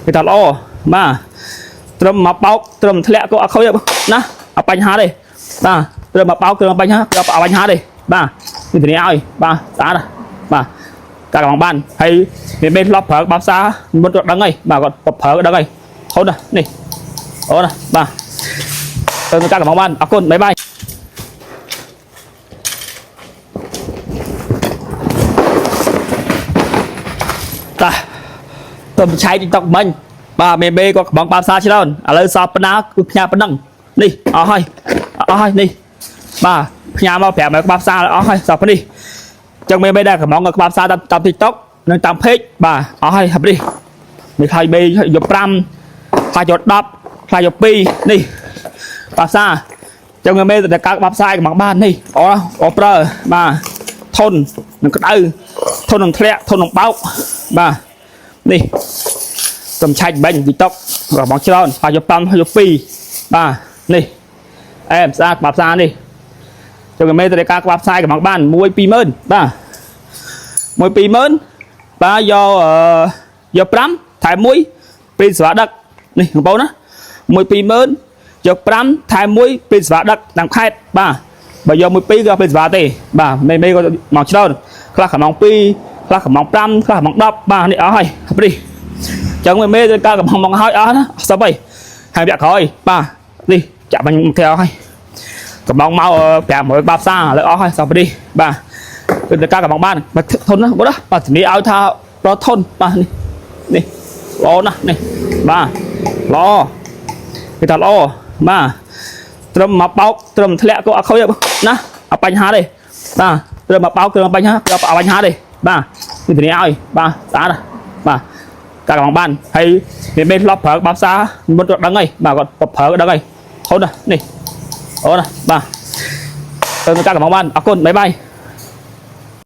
គេថាល្អបាទត្រឹមមកបោកត្រឹមធ្លាក់ក៏អត់ខូចដែរណាអត់បញ្ហាទេបាទត្រឹមមកបោកត្រឹមបញ្ហាក៏អត់បញ្ហាទេបាទគឺធានាឲ្យបាទស្អាតណាស់បាទការកំងបានហើយមានមេធ្លាប់ប្រើបាប់សាមុនក៏ដឹងហើយបាទគាត់ប្រើក៏ដឹងហើយធន់ណាស់នេះអូណាបាទទៅការកំងបានអរគុណបាយបាយ តាទៅឆែក TikTok មិញបាទមេមេក៏កំងបានសារច្រើនឥឡូវសល់ប៉ុណ្ណាគឺផ្ញើប៉ុណ្ណឹងនេះអស់ហើយអស់ហើយនេះបាទផ្ញើមក500ក្បាលផ្សារអស់ហើយសល់ប៉ុណ្នេះចឹងមេមេដែលកំងក្បាលផ្សារតាមតាម TikTok និងតាម page បាទអស់ហើយហាប់នេះនេះហើយមេយក5ខ្លះយក10ខ្លះយក2នេះបាទផ្សារចឹងមេមេតែកើតក្បាលផ្សារកំងបាននេះអូអូប្រើបាទធន់នឹងក្តៅធន់នឹងធ្លាក់ធន់នឹងបោកបាទនេះ សំឆាច់បាញ់ទីតុករបស់ច្រើនហើយយក5ហើយយក2បាទនេះអែមស្អាតក្បាលផ្សារនេះចុងមេតេការក្បាលផ្សាយកំងបាន1 20000បាទ1 20000បាទយកអឺយក5ថែម1ពីស្វាដឹកនេះបងប្អូនណា1 20000យក5ថែម1ពីស្វាដឹកតាមខេត្តបាទបើយក1 2ក៏ពីស្វាទេបាទមេមេក៏មកច្រើនខ្លះកំង2ខ្លះកំង5ខ្លះកំង10បាទនេះអស់ហើយនេះ ចឹងមេមេទៅកើតកំហុងមកហើយអស់ណាសពហើយហើយវគ្គក្រោយបាទនេះចាក់បាញ់មកគេអស់ហើយកំងមក500បាបសាឥឡូវអស់ហើយសពនេះបាទគឺទៅកើតកំងបានបាទធន់ណាបងណាបាទធានាឲ្យថាប្រធន់បាទនេះនេះល្អណាស់នេះបាទល្អគេថាល្អបាទត្រឹមមកបោកត្រឹមធ្លាក់ក៏អត់ខូចដែរណាអត់បញ្ហាទេបាទត្រឹមមកបោកត្រឹមបញ្ហាក៏អត់បញ្ហាទេបាទគឺធានាឲ្យបាទស្អាតណាស់បាទ ការកំងបានហើយមេមេធ្លាប់ប្រើបាប់សាមុនក៏ដឹងហើយបាទគាត់ប្រើក៏ដឹងហើយធន់ណាស់នេះអូណាបាទទៅការកំងបានអរគុណបាយបាយ។